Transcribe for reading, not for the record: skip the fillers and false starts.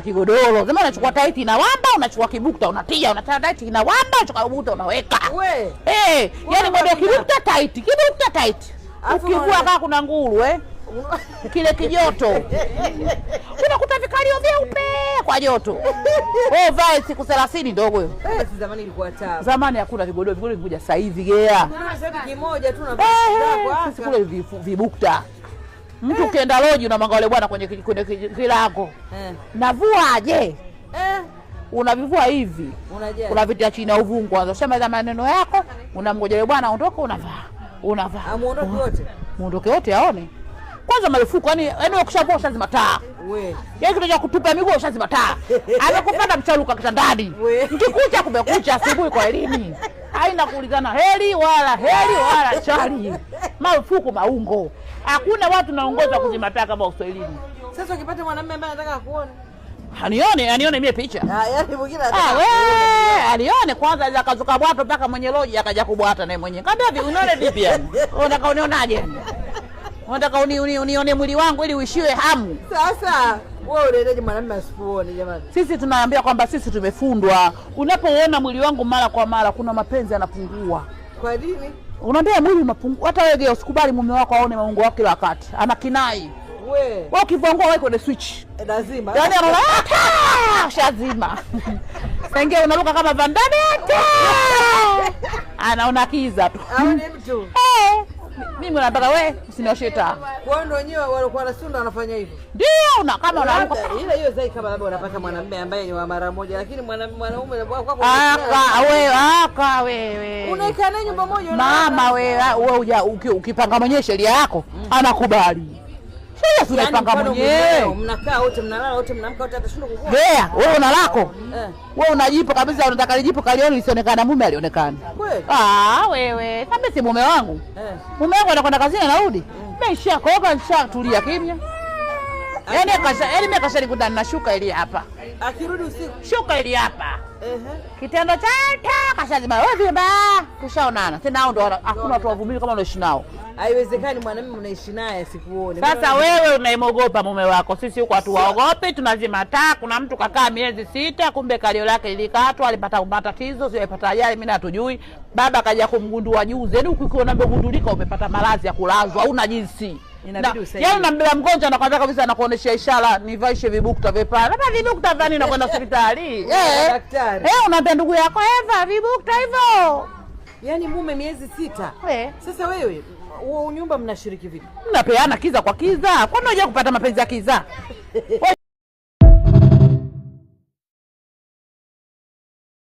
Kigodoro. Zamani unachukua taiti na wamba, unachukua kibukta unatia, unachukua taiti na wamba, unachukua kibukta unaweka. We. Eh, yani mwendo kibukta taiti, kibukta taiti. Alafu Ukivua kama kuna nguru eh. Kile kijoto. Unakuta vikalio vyeupe kwa joto. Wewe vae siku 30 ndogo hiyo. Eh, si zamani ilikuwa tabu. Zamani hakuna vigodoro, vigodoro vikuja sasa hivi gea. Sasa hivi kimoja tu na Eh, sisi kule vibukta. Mtu ukienda loji unamwanga yule bwana kwenye kilango. Eh. Navuaje? Eh, Unavivua hivi. unajali. Unavitia chini ya uvungu kwanza. Ushamaliza maneno yako, unamgoja yule bwana aondoke, unavaa. Unavaa. Amuondoke wote. Muondoke wote aone. Kwanza marufuku, yani ukishavua ushazima taa. We. Yaani kitu cha kutupa miguu ushazima taa. Amekupata mcharuka kitandani. We. Mkikucha kumekucha asubuhi kwa elimu. Haina kuulizana heri wala heri wala chali. Marufuku maungo. Hakuna watu naongoza kuzima taa kama Uswahilini. Sasa ukipata mwanamume ambaye anataka kuona. Anione mie picha. Ah, yaani mwingine Ah, anataka. we, alione kwanza aza kazuka bwato mpaka mwenye loji akaja kubwata naye mwenyewe. Kaambia vi unione vipi yani? Unataka unionaje yani? Unataka unione mwili wangu ili uishiwe hamu. Sasa wewe unaendaje mwanamume asikuone jamani? Sisi tunaambia kwamba sisi tumefundwa. Unapoona mwili wangu mara kwa mara kuna mapenzi yanapungua. Kwa nini? Unaambia mwili unapungua. Hata wewe usikubali mume wako aone maungo yako kila wakati. Ana kinai. We. Wewe ukivua nguo wewe kwenye switch. Eh, lazima. Yaani anaona "Ah, ushazima. Senge unaruka kama Van Damme. Anaona kiza tu. Aone mtu. Eh, mimi nataka we usinioshe taa. Kwa hiyo ndio wenyewe walikuwa wanasunda wanafanya hivyo. Ndio una kama unaruka. Labda, ila hiyo zai kama labda unapata mwanamume ambaye ni wa mara moja, lakini mwanaume na kwako Aka wewe, aka wewe. unakaa naye nyumba moja Mama wewe, wewe uja ukipanga mwenyewe sheria yako anakubali. Sheria si unaipanga mwenyewe. Mnakaa wote, mnalala wote, mnaamka wote, atashindwa kukua. Gea, wewe una lako. Eh, Wewe una jipo kabisa, unataka lijipo kalioni lisionekana mume alionekana. kweli? Ah, wewe, kama si mume wangu. Eh. Mume wangu anakwenda kazini anarudi. Mimi nishakoga nishatulia kimya. Yaani akasha, yaani mimi akashanikuta nina shuka ili hapa. Akirudi usiku. Shuka ili hapa. Ehe. Kitendo cha ta kashazima. Wewe vimba, tushaonana. Tena hao ndo hakuna watu wavumilivu kama unaishi nao. Haiwezekani mwanamume unaishi naye asikuone. Sasa wewe unaimogopa mume wako, sisi huko hatuwaogopi, tunazima taa. Kuna mtu kakaa miezi 6, kumbe kalio lake lilikatwa, alipata matatizo, sio alipata ajali, mimi hatujui. Baba kaja kumgundua juzi. Yaani ukiona umegundulika umepata maradhi ya kulazwa, huna jinsi. Inabidi usaidiwe. Yaani unambeba mgonjwa anakwambia kabisa, anakuonesha ishara, nivaishe vibukta vipana. Labda vibukta vani nakwenda hospitali. Eh. Daktari. Eh, unaambia ndugu yako Eva vibukta hivyo. Yaani mume miezi 6. Eh. Sasa wewe huo nyumba mnashiriki vipi? Mnapeana kiza kwa kiza. Kwani unajua kupata mapenzi ya kiza?